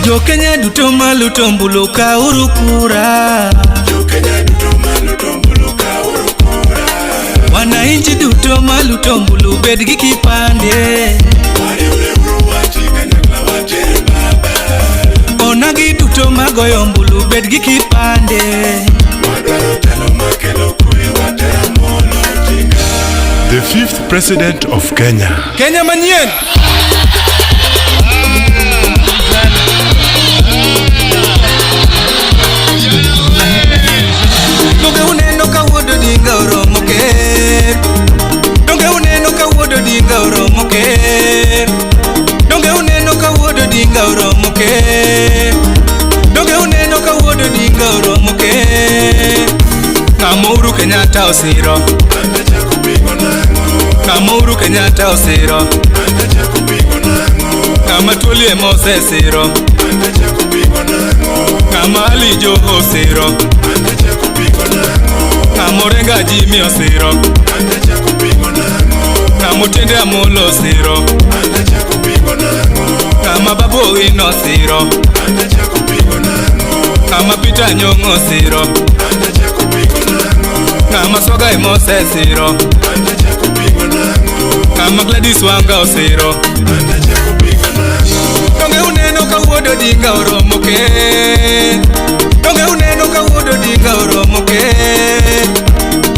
Jo-Kenya duto maluto ombulu kauru kura. Jo-Kenya duto maluto ombulu kauru kura. Wananchi duto maluto ombulu bed gi kipande. Wariwreuru wachi kanyakla water baba. Onagi duto magoyo ombulu bed gi kipande. Wadwaro telo makelo kwe water Amolo Odinga. The fifth president of Kenya. Kenya manyien. Donge uneno ka wuod Odinga oromo ker? Donge uneno ka wuod Odinga oromo ker? Donge uneno ka wuod Odinga oromo ker? Donge uneno ka wuod Odinga oromo ker? Ng'ama Uhuru Kenyatta osiro. Antachako pingo nang'o? Ng'ama Uhuru Kenyatta osiro. Antachako pingo nang'o? Ng'ama Thuoli ema osesiro. Antachako pingo nang'o? Ng'ama Ali Joho osiro. Antachako pingo nang'o? Ng'ama Orenga Jimmy osiro. Antachako pingo nang'o? Ng'ama Otiende Amolo osiro. Antachako pingo nang'o? Ng'ama Babu Owino osiro. Antachako pingo nang'o? Ng'ama Peter Nyong'o osiro. Antachako pingo nang'o? Ng'ama Swaga ema osesiro. Antachako pingo nang'o? Ng'ama Gladys Wanga osiro. Antachako pingo nang'o? Donge uneno ka wuod Odinga oromo ker? Donge uneno ka wuod Odinga oromo ker?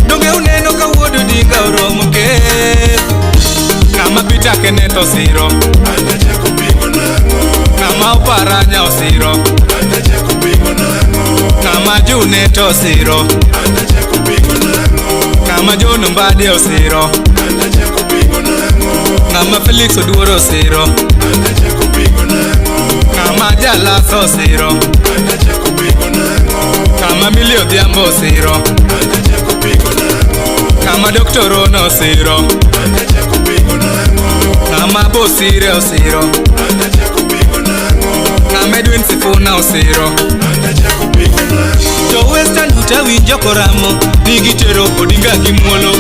Donge uneno ka wuod Odinga oromo ker? Ng'ama Peter Kenneth osiro. Antachako pingo nang'o? Ng'ama Oparanya osiro. Antachako pingo nang'o? Ng'ama Junet osiro. Antachako pingo nang'o? Ng'ama John Mbadi osiro. Antachako pingo nang'o? Ng'ama Felix Oduor osiro. Antachako pingo nang'o? Ng'ama Jalasa osiro. Antachako pingo nang'o? Ng'ama Millie Odhiambo osiro. Antachako pingo nang'o? Ng'ama Dr. Rono osiro. Antachako pingo nang'o? Ng'ama Bosire osiro. Antachako pingo nang'o? Ng'ama Edwin Sifuna osiro. Antachako pingo nang'o? Jo Western duto awinjo koramo ni gitero Odinga gi muolo.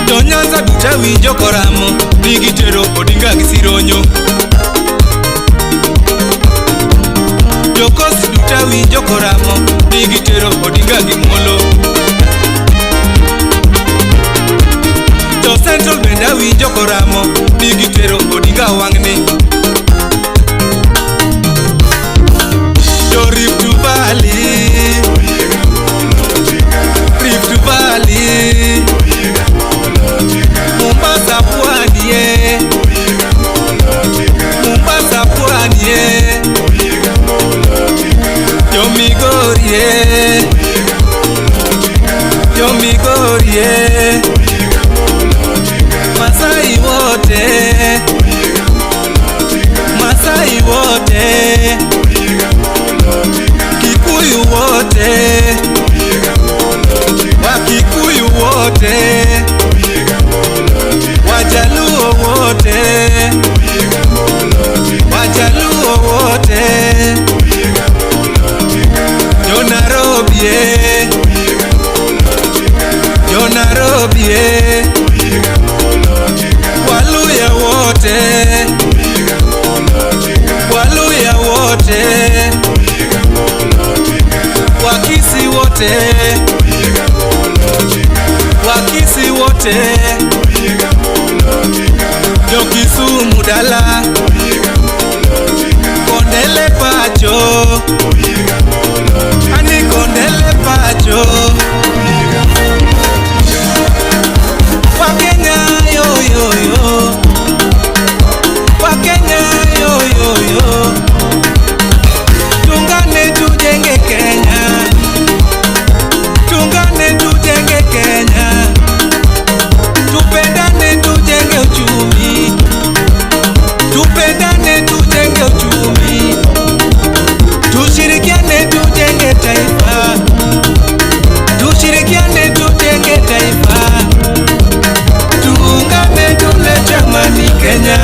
Jo Nyanza duto awinjo koramo ni gitero Odinga gi sironyo. Jo Coast duto awinjo koramo ni gitero Odinga gi muolo. Jo Central bende awinjo koramo ni gitero Odinga wang'ni. Jo Rift Valley, Oyiega Amolo Odinga. Rift Valley, Oyiega Amolo Odinga. Mombasa pwani ye, Oyiega Amolo Odinga. Mombasa pwani ye, Oyiega Amolo Odinga. Jo Migori ye, Oyiega Amolo Odinga. Jo Migori ye, Oyiega Amolo Odinga. Masai wote, Oyiega Amolo Odinga. Masai wote, Oyiega Amolo Odinga. Kikuyu wote, Oyiega Amolo Odinga. Wakikuyu wote, Oyiega Amolo Odinga. Wajaluo wote, Oyiega Amolo Odinga. Wajaluo wote, Oyiega Amolo Odinga. Jo Nairobi ye, Oyiega Amolo Odinga. Jo Nairobi ye, Oyiega Amolo Odinga. Waluya wote, Oyiega Amolo Odinga. Waluya wote, Oyiega Amolo Odinga. Wakisi wote, Oyiega Amolo Odinga. Wakisi wote, Oyiega Amolo Odinga. Jo Kisumu dala, Oyiega Amolo Odinga. Kondele pacho, Oyiega Amolo Odinga. ani Kondele pacho, Oyiega Amolo Odinga. Wakenya yo yo yo, Wakenya yo yo yo, tungane tujenge Kenya, tungane tujenge Kenya, tupendane tujenge uchumi, tupendane tujenge uchumi, tushirikiane tujenge taifa, tushirikiane tujenge taifa, tuungane tulete amani Kenya,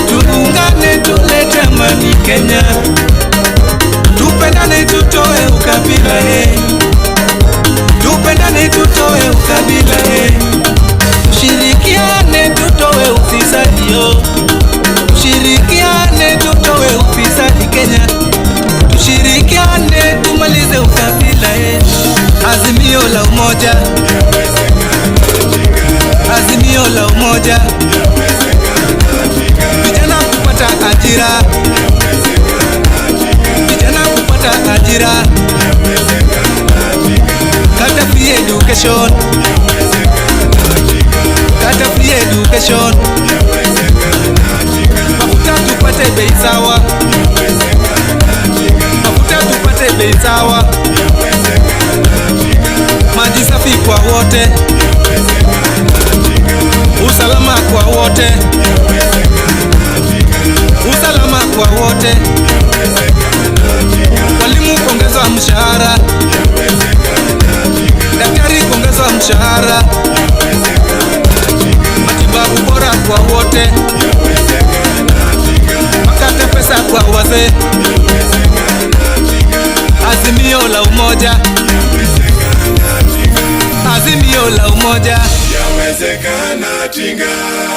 tuungane tulete amani Kenya, tupendane tutoe ukabila eh, tupendane tutoe ukabila eh, tushirikiane tutoe ufisadi yo. Azimio la Umoja, Azimio la Umoja, vijana kupata ajira, vijana kupata ajira, kata free education, kata free education, mafuta tupate bei sawa, mafuta tupate bei sawa, maji safi kwa wote, usalama kwa wote, usalama kwa wote, walimu kuongezwa mshahara, daktari kuongezwa mshahara, matibabu bora kwa wote, makata pesa kwa wazee, Azimio la Umoja, Azimio la Umoja. Yawezekana Tinga.